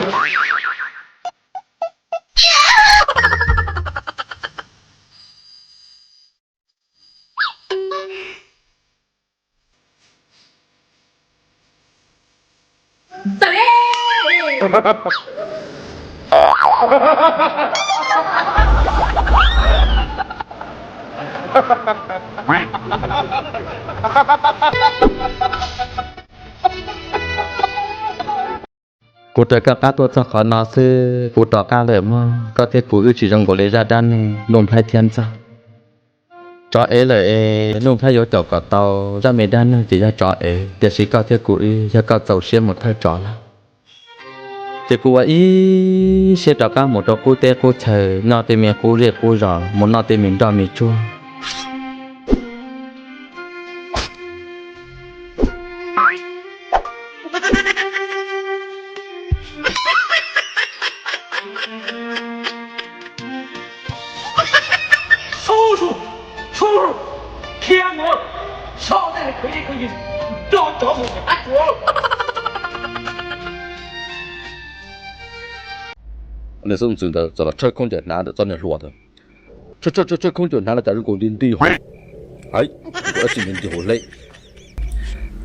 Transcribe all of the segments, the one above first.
Kuv raws koj qab tuaj txog qhov no xwb, kuv rov qab lawm mog. Koj thiab kuv wb tsis zoo nkaus li zaj dab neeg Nuj Nplhaib thiab Ntxawg. Tsov ev lawm es Nuj Nplhaib yuav caum kom tau zaj me dab neeg ces yog tsov ev, tiam sis koj thiab kuv wb yog koj txaus siab mus thawj tsov lawm. Ces kuv ua ib siab rov qab mus rau qub teb qub chaw, noj tej me qub zej qub zos, mus noj tej me nroj me tsuag. Niag xub ntxwv ntawd txawm los tshawb khaub ncaws hnav ntawm txoj niag hlua ntawd. Tshawb khaub ncaws hnav no cas zoo nkaus nti nti hauv, dab tsi nti nti hauv hle.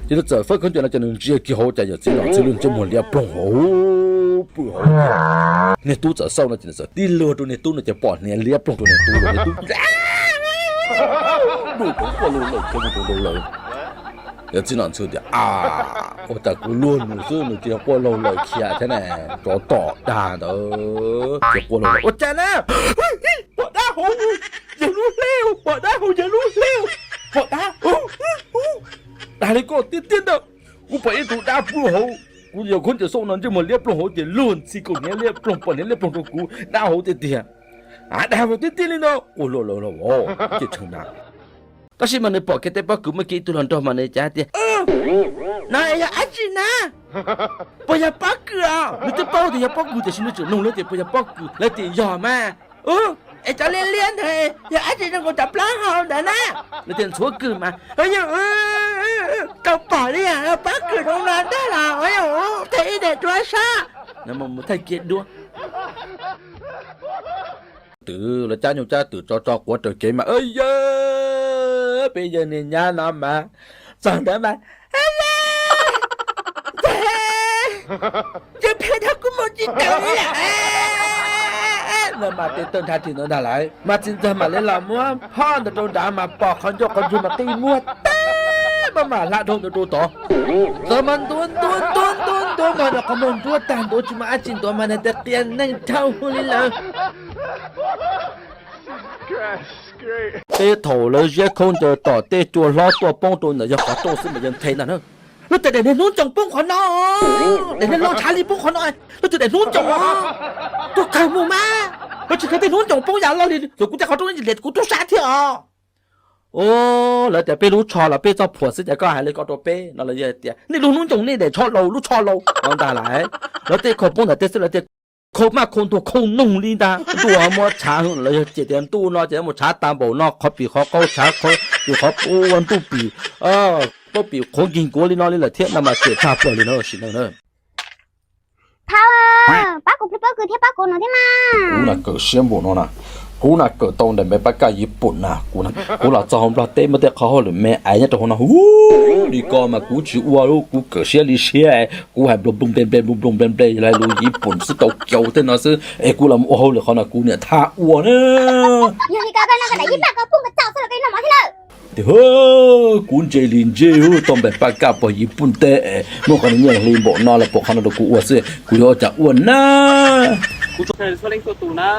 Ces nws txawm fawb khaub ncaws no ces nws ntsia kiag hauv cas yawm txiv nom ntxwv lub ntsej muag liab ploog hauv pw hauv. Niag tub txawm xauj no ces nws txawm tib luag rau niag tub no ces pom hniav liab ploog rau niag tub lawm, niag tub ntuj quaj lug lawm thiab mus rau ntau lawm. Yawm txiv nom ntxwv tias, a, ua cas kuv luag nws xwb nws tsis quaj laug lawm khiav thiab ne? Tsov tom dag ntawd ces quaj laug lawm, ua cas na? Pom dab hauv yawg lub hle, pom dab hauv yawg lub hle, pom dab. Dag li koj tiag tiag ntag. Kuv pom ib tug dab pw hauv, kuv yawm khaub ncaws xauj no ntsej muag liab ploog hauv ces luag ntxhi kaus hniav liab ploog, pom hniav liab ploog rau kuv, dab hauv tiag tiag. Dag tiag tiag li no, quaj luag lawm los ces tshee na. Tab sis mas nws pom kiag tej pob kws muaj kiag ib tug hluas nraug mas nws cav tias, no yog dab tsi na? Puas yog pob kws os? Nws twb paub tias yog pob kws tiam sis nws tseem nug lawv tias puas yog pob kws, lawv tias yog mas. Es cov liab liab ntawd yog dab tsi zoo nkaus cov plaub hau ntawd na? Lawv tias ntxhuav kws mas. Tau pom li pob kws zoo no ntag los, them ib daim duab saib. Mus thaij kiag duab. Twm lawv cab nyuj cab twm tso tso quav raws kev mas, yawg, peb yawg niag nyab no mas txog ntawd mas, yawg, peb thab kuv mus tsis tau li lawm. No mas tes taw nrhav ris ntawd ntag lauj, mas txiv ntxawg mam li los muab phoj ntawd rau nrad mas pom qhov ncauj qhov ntswg mas qi muag tag, maj mam hla dhau ntawd rau tod. Txawm mas ntuav ntuav ntuav ntuav ntuav mas qhov muag nruab tag ntuav tsis muaj dab tsi ntuav mas nws tes qia neeg dhau li lawm. Tej thaum lawv ziab khaub ncaws tom tej cua hlob tuaj poob rau ntawm yawg qhov rooj xwb mas yawg nthe ntag na. Lub twg daim niag hnub ntsoos poob qhov no, daim niag loj tshav li poob qhov no, lub twg daim hnub ntsoos tuaj kawg mus mas, lawv tsis khaws tej hnub ntsoos poob yam loj li, txawm kuv tej qhov rooj liam kuv tub sab thiab os. Lawv tias peb lub tsho los peb txoj phuam xwb cas koj hais li ko rau peb no, lawv yog tias nej lub hnub ntsoos nej daim tsho laus lub tsho laus no ntag lauj. Lawv tej khau poob ntawm tej xwb lawv tias khau maj khau ntuag khau noog li ntag. Ntuj muab tshav, lawv yog cem tias ntuj no ces muab tshav tas npaum no, qhov pim qhov qau tshav, qhov pim qhov ua ntuj pim, pob pim qhuav nkig nkuav li no li lawm thiab no mas cem tshaj plaws li no sim neej na. Thaub, pab kuv plhws pob kws thiab pab kuv no thiab mas. Kuv na kawm siab npaum no na, kuv na kawm tau daim npe pab kaj Yiv Pum na. Kuv los txog hauv Nplog teb muaj tej qhov hauj lwm me aiv nyob rau hauv no hu li ko mas kuv tsis ua li, kuv kawm siab li siab, kuv hais nploos nploos nple nple nploos nploos nple nple los lus Yiv Pum xwb tau kiau tej no xwb es kuv los ua hauj lwm qhov no kuv niam thab ua na. Yog li ko koj noj koj daim ib pab ko phooj ko txaus xwb los koj noj mov thiab lawm. Tias, kuv ntse li ntse, tau npe pab kaj pog Yiv Pum teb, muaj qhov nyiaj hli npaum no los pom qhov no rau kuv ua xwb, kuv yuav ua cas ua na. Kuv txhua leej txhua tus na,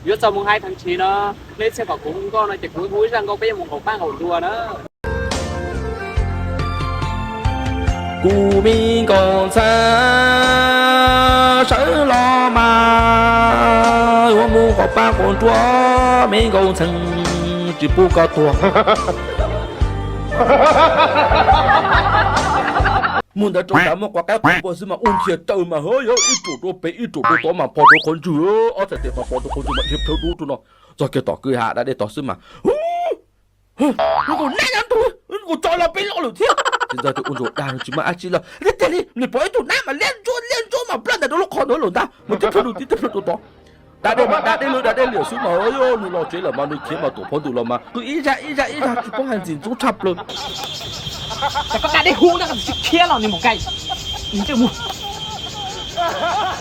yuav txog mus hais thaj tshiv no, nej txhia kom kuv hu nkauj no ces kuv hu ib zaj nkauj peb yuav mus nqaum pab nqaum nruas na. Kuv me nkaus ntxhab sawv los mas yuav mus nqaum pab nqaum nruas, me nkaus ntxhee tsis pub koj tuag. Mus ntawd rau nrad muaj quav qaib quav npua xwb mas ua nthia raws mas hov yog ib ruam rau pem ib ruam rau tod mas pog rau qhov ntswg, ob txhais tes mas pog rau qhov ntswg mas dhia plhawv dub rau no. Txog kiag tom kwj ha dab dej tod xwb mas, nkaus nab nyob ntug, nkaus tso los peb loj lawm thiab. Ces ntxawg tias ua ntsuag dag nws tsis muaj dab tsi los tiag tiag li, nws pom ib tug nab mas liab ntsuab liab ntsuab mas plab ntawm rau lub qhov ntawd lawm ntag, mus tib plhaw rau tid tib plhaw rau tod. Da dej mas da dej lawm da dej liam xwb mas nws los tsev lawm mas nws khiav mas tuam phov ntws los mas qw ib zaj ib zaj ib zaj tsis paub hais ntxim ntxub tshaj plaws. Ces koj da dej hu na, koj tsis khiav los niag Maum Kaim.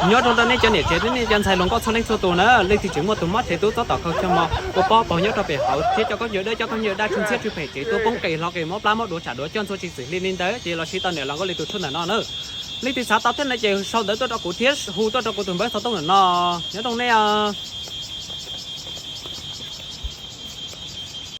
Nyob zoo rau nej cov niam tsev thiab nej cov ntxhais hluas nkauj txhua leej txhua tus na, leej twg tseem muaj tus mob tsev tub txob tom khaws chaw mos ua pob paug nyob rau pem hauv thiab coj khaub ncaws dawb coj khaub ncaws daj tsw ntxhiab tsw phem tsev tuaj poob qes hlo qes mob plab mob duav tsam duav coj ntxhua tsis txwm hli li ntawd ces los sis tau niam laus Nkauj Lis tus tshuaj ntawm no na. Leej twg xav tau thiab no ces sau ntawv tuaj rau kuv thiab hu tuaj rau kuv tus npawb xov tooj ntawm no. Nyob zoo nej os.